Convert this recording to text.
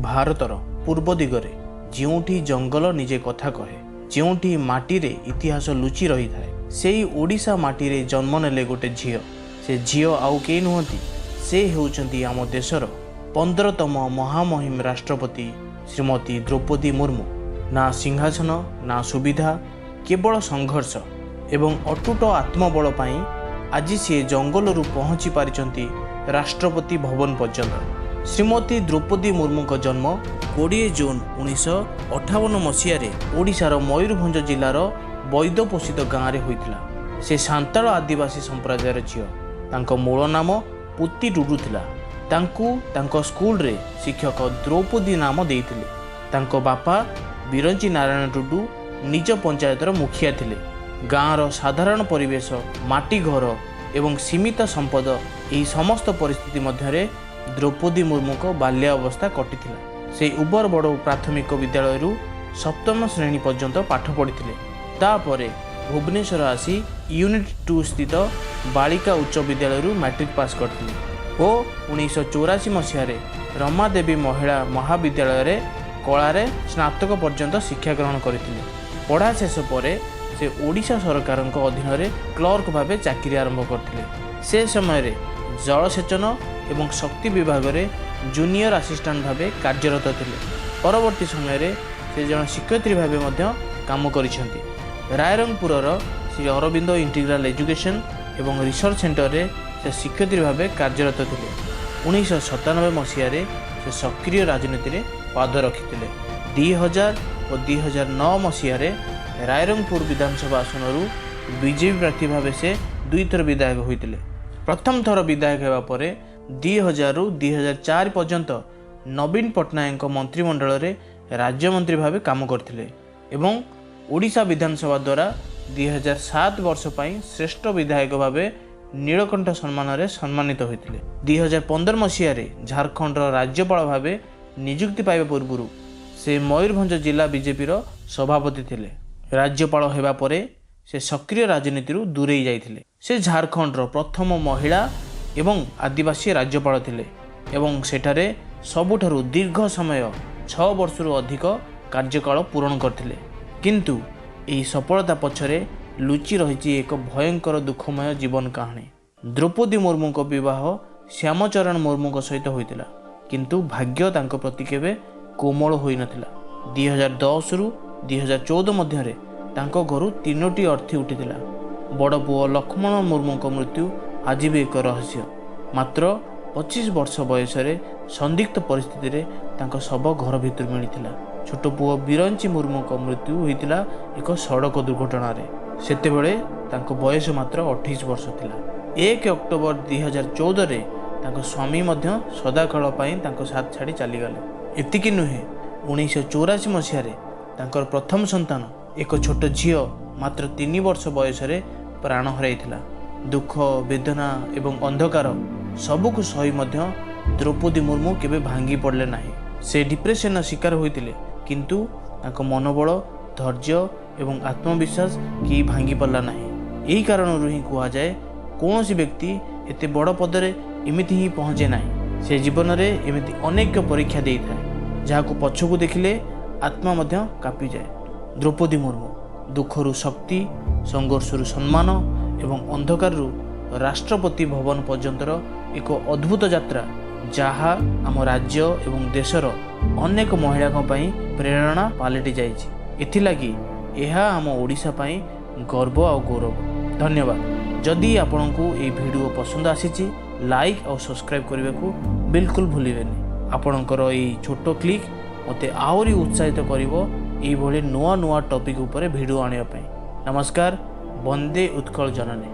ଭାରତର ପୂର୍ବ ଦିଗରେ ଯେଉଁଠି ଜଙ୍ଗଲ ନିଜେ କଥା କହେ, ଯେଉଁଠି ମାଟିରେ ଇତିହାସ ଲୁଚି ରହିଥାଏ, ସେଇ ଓଡ଼ିଶା ମାଟିରେ ଜନ୍ମ ନେଲେ ଗୋଟେ ଝିଅ। ସେ ଝିଅ ଆଉ କେହି ନୁହନ୍ତି, ସେ ହେଉଛନ୍ତି ଆମ ଦେଶର 15ତମ ମହାମହିମ ରାଷ୍ଟ୍ରପତି ଶ୍ରୀମତୀ ଦ୍ରୌପଦୀ ମୁର୍ମୁ। ନା ସିଂହାସନ, ନା ସୁବିଧା, କେବଳ ସଂଘର୍ଷ ଏବଂ ଅଟୁଟ ଆତ୍ମବଳ ପାଇଁ ଆଜି ସିଏ ଜଙ୍ଗଲରୁ ପହଞ୍ଚି ପାରିଛନ୍ତି ରାଷ୍ଟ୍ରପତି ଭବନ ପର୍ଯ୍ୟନ୍ତ। ଶ୍ରୀମତୀ ଦ୍ରୌପଦୀ ମୁର୍ମୁଙ୍କ ଜନ୍ମ 20 ଜୁନ୍ 1958 ମସିହାରେ ଓଡ଼ିଶାର ମୟୂରଭଞ୍ଜ ଜିଲ୍ଲାର ବୈଦପୋଷିତ ଗାଁରେ ହୋଇଥିଲା। ସେ ସାନ୍ତାଳ ଆଦିବାସୀ ସମ୍ପ୍ରଦାୟର ଝିଅ। ତାଙ୍କ ମୂଳ ନାମ ପୁତି ଟୁଡୁ ଥିଲା। ତାଙ୍କୁ ତାଙ୍କ ସ୍କୁଲରେ ଶିକ୍ଷକ ଦ୍ରୌପଦୀ ନାମ ଦେଇଥିଲେ। ତାଙ୍କ ବାପା ବିରଞ୍ଚି ନାରାୟଣ ଟୁଡୁ ନିଜ ପଞ୍ଚାୟତର ମୁଖିଆ ଥିଲେ। ଗାଁର ସାଧାରଣ ପରିବେଶ, ମାଟି ଘର ଏବଂ ସୀମିତ ସମ୍ପଦ, ଏହି ସମସ୍ତ ପରିସ୍ଥିତି ମଧ୍ୟରେ ଦ୍ରୌପଦୀ ମୁର୍ମୁଙ୍କ ବାଲ୍ୟ ଅବସ୍ଥା କଟିଥିଲା। ସେ ଉବରବଡ଼ ପ୍ରାଥମିକ ବିଦ୍ୟାଳୟରୁ ସପ୍ତମ ଶ୍ରେଣୀ ପର୍ଯ୍ୟନ୍ତ ପାଠ ପଢ଼ିଥିଲେ। ତାପରେ ଭୁବନେଶ୍ୱର ଆସି ୟୁନିଟ୍ 2 ସ୍ଥିତ ବାଳିକା ଉଚ୍ଚ ବିଦ୍ୟାଳୟରୁ ମାଟ୍ରିକ ପାସ୍ କରିଥିଲେ ଓ 1984 ମସିହାରେ ରମାଦେବୀ ମହିଳା ମହାବିଦ୍ୟାଳୟରେ କଳାରେ ସ୍ନାତକ ପର୍ଯ୍ୟନ୍ତ ଶିକ୍ଷା ଗ୍ରହଣ କରିଥିଲେ। ପଢ଼ା ଶେଷ ପରେ ସେ ଓଡ଼ିଶା ସରକାରଙ୍କ ଅଧୀନରେ କ୍ଲର୍କ ଭାବେ ଚାକିରି ଆରମ୍ଭ କରିଥିଲେ। ସେ ସମୟରେ ଜଳସେଚନ ଏବଂ ଶକ୍ତି ବିଭାଗରେ ଜୁନିୟର ଆସିଷ୍ଟାଣ୍ଟ ଭାବେ କାର୍ଯ୍ୟରତ ଥିଲେ। ପରବର୍ତ୍ତୀ ସମୟରେ ସେ ଜଣେ ଶିକ୍ଷୟିତ୍ରୀ ଭାବେ ମଧ୍ୟ କାମ କରିଛନ୍ତି। ରାୟରଙ୍ଗପୁରର ଶ୍ରୀ ଅରବିନ୍ଦ ଇଣ୍ଟିଗ୍ରାଲ ଏଜୁକେସନ୍ ଏବଂ ରିସର୍ଚ୍ଚ ସେଣ୍ଟରରେ ସେ ଶିକ୍ଷୟିତ୍ରୀ ଭାବେ କାର୍ଯ୍ୟରତ ଥିଲେ। 1997 ମସିହାରେ ସେ ସକ୍ରିୟ ରାଜନୀତିରେ ପାଦ ରଖିଥିଲେ। 2000 ଓ 2009 ମସିହାରେ ରାୟରଙ୍ଗପୁର ବିଧାନସଭା ଆସନରୁ ବିଜେପି ପ୍ରାର୍ଥୀ ଭାବେ ସେ ଦୁଇଥର ବିଧାୟକ ହୋଇଥିଲେ। ପ୍ରଥମ ଥର ବିଧାୟକ ହେବା ପରେ 2000ରୁ 2004 ପର୍ଯ୍ୟନ୍ତ ନବୀନ ପଟ୍ଟନାୟକଙ୍କ ମନ୍ତ୍ରିମଣ୍ଡଳରେ ରାଜ୍ୟମନ୍ତ୍ରୀ ଭାବେ କାମ କରିଥିଲେ ଏବଂ ଓଡ଼ିଶା ବିଧାନସଭା ଦ୍ୱାରା 2007 ବର୍ଷ ପାଇଁ ଶ୍ରେଷ୍ଠ ବିଧାୟକ ଭାବେ ନୀଳକଣ୍ଠ ସମ୍ମାନରେ ସମ୍ମାନିତ ହୋଇଥିଲେ। 2015 ମସିହାରେ ଝାଡ଼ଖଣ୍ଡର ରାଜ୍ୟପାଳ ଭାବେ ନିଯୁକ୍ତି ପାଇବା ପୂର୍ବରୁ ସେ ମୟୂରଭଞ୍ଜ ଜିଲ୍ଲା ବିଜେପିର ସଭାପତି ଥିଲେ। ରାଜ୍ୟପାଳ ହେବା ପରେ ସେ ସକ୍ରିୟ ରାଜନୀତିରୁ ଦୂରେଇ ଯାଇଥିଲେ। ସେ ଝାଡ଼ଖଣ୍ଡର ପ୍ରଥମ ମହିଳା ଏବଂ ଆଦିବାସୀ ରାଜ୍ୟପାଳ ଥିଲେ ଏବଂ ସେଠାରେ ସବୁଠାରୁ ଦୀର୍ଘ ସମୟ, 6 ବର୍ଷରୁ ଅଧିକ କାର୍ଯ୍ୟକାଳ ପୂରଣ କରିଥିଲେ। କିନ୍ତୁ ଏହି ସଫଳତା ପଛରେ ଲୁଚି ରହିଛି ଏକ ଭୟଙ୍କର ଦୁଃଖମୟ ଜୀବନ କାହାଣୀ। ଦ୍ରୌପଦୀ ମୁର୍ମୁଙ୍କ ବିବାହ ଶ୍ୟାମଚରଣ ମୁର୍ମୁଙ୍କ ସହିତ ହୋଇଥିଲା, କିନ୍ତୁ ଭାଗ୍ୟ ତାଙ୍କ ପ୍ରତି କେବେ କୋମଳ ହୋଇନଥିଲା। 2010ରୁ 2014 ମଧ୍ୟରେ ତାଙ୍କ ଘରୁ ତିନୋଟି ଅର୍ଥି ଉଠିଥିଲା। ବଡ଼ ପୁଅ ଲକ୍ଷ୍ମଣ ମୁର୍ମୁଙ୍କ ମୃତ୍ୟୁ ଆଜି ବି ଏକ ରହସ୍ୟ। ମାତ୍ର 25 ବର୍ଷ ବୟସରେ ସନ୍ଦିଗ୍ଧ ପରିସ୍ଥିତିରେ ତାଙ୍କ ଶବ ଘର ଭିତରୁ ମିଳିଥିଲା। ଛୋଟ ପୁଅ ବିରଞ୍ଚି ମୁର୍ମୁଙ୍କ ମୃତ୍ୟୁ ହୋଇଥିଲା ଏକ ସଡ଼କ ଦୁର୍ଘଟଣାରେ। ସେତେବେଳେ ତାଙ୍କ ବୟସ ମାତ୍ର 28 ବର୍ଷ ଥିଲା। 1 ଅକ୍ଟୋବର 2014ରେ ତାଙ୍କ ସ୍ୱାମୀ ମଧ୍ୟ ସଦାକାଳ ପାଇଁ ତାଙ୍କ ସାଥ ଛାଡ଼ି ଚାଲିଗଲେ। ଏତିକି ନୁହେଁ, 1984 ମସିହାରେ ତାଙ୍କର ପ୍ରଥମ ସନ୍ତାନ, ଏକ ଛୋଟ ଝିଅ, ମାତ୍ର 3 ବର୍ଷ ବୟସରେ ପ୍ରାଣ ହରାଇଥିଲା। ଦୁଃଖ, ବେଦନା ଏବଂ ଅନ୍ଧକାର ସବୁକୁ ସହି ମଧ୍ୟ ଦ୍ରୌପଦୀ ମୁର୍ମୁ କେବେ ଭାଙ୍ଗି ପଡ଼ିଲେ ନାହିଁ। ସେ ଡିପ୍ରେସନର ଶିକାର ହୋଇଥିଲେ, କିନ୍ତୁ ତାଙ୍କ ମନୋବଳ, ଧୈର୍ଯ୍ୟ ଏବଂ ଆତ୍ମବିଶ୍ୱାସ କେହି ଭାଙ୍ଗି ପାରିଲା ନାହିଁ। ଏହି କାରଣରୁ ହିଁ କୁହାଯାଏ, କୌଣସି ବ୍ୟକ୍ତି ଏତେ ବଡ଼ ପଦରେ ଏମିତି ହିଁ ପହଞ୍ଚେ ନାହିଁ। ସେ ଜୀବନରେ ଏମିତି ଅନେକ ପରୀକ୍ଷା ଦେଇଥାଏ, ଯାହାକୁ ପଛକୁ ଦେଖିଲେ ଆତ୍ମା ମଧ୍ୟ କାପିଯାଏ। ଦ୍ରୌପଦୀ ମୁର୍ମୁ ଦୁଃଖରୁ ଶକ୍ତି, ସଂଘର୍ଷରୁ ସମ୍ମାନ ଏବଂ ଅନ୍ଧକାରରୁ ରାଷ୍ଟ୍ରପତି ଭବନ ପର୍ଯ୍ୟନ୍ତର ଏକ ଅଦ୍ଭୁତ ଯାତ୍ରା, ଯାହା ଆମ ରାଜ୍ୟ ଏବଂ ଦେଶର ଅନେକ ମହିଳାଙ୍କ ପାଇଁ ପ୍ରେରଣା ପାଲଟି ଯାଇଛି। ଏଥିଲାଗି ଏହା ଆମ ଓଡ଼ିଶା ପାଇଁ ଗର୍ବ ଆଉ ଗୌରବ। ଧନ୍ୟବାଦ। ଯଦି ଆପଣଙ୍କୁ ଏହି ଭିଡ଼ିଓ ପସନ୍ଦ ଆସିଛି, ଲାଇକ୍ ଆଉ ସବସ୍କ୍ରାଇବ୍ କରିବାକୁ ବିଲକୁଲ ଭୁଲିବେନି। ଆପଣଙ୍କର ଏଇ ଛୋଟ କ୍ଲିକ୍ ମୋତେ ଆହୁରି ଉତ୍ସାହିତ କରିବ ଏଇଭଳି ନୂଆ ନୂଆ ଟପିକ୍ ଉପରେ ଭିଡ଼ିଓ ଆଣିବା ପାଇଁ। ନମସ୍କାର। ବନ୍ଦେ ଉତ୍କଳ ଜନନୀ।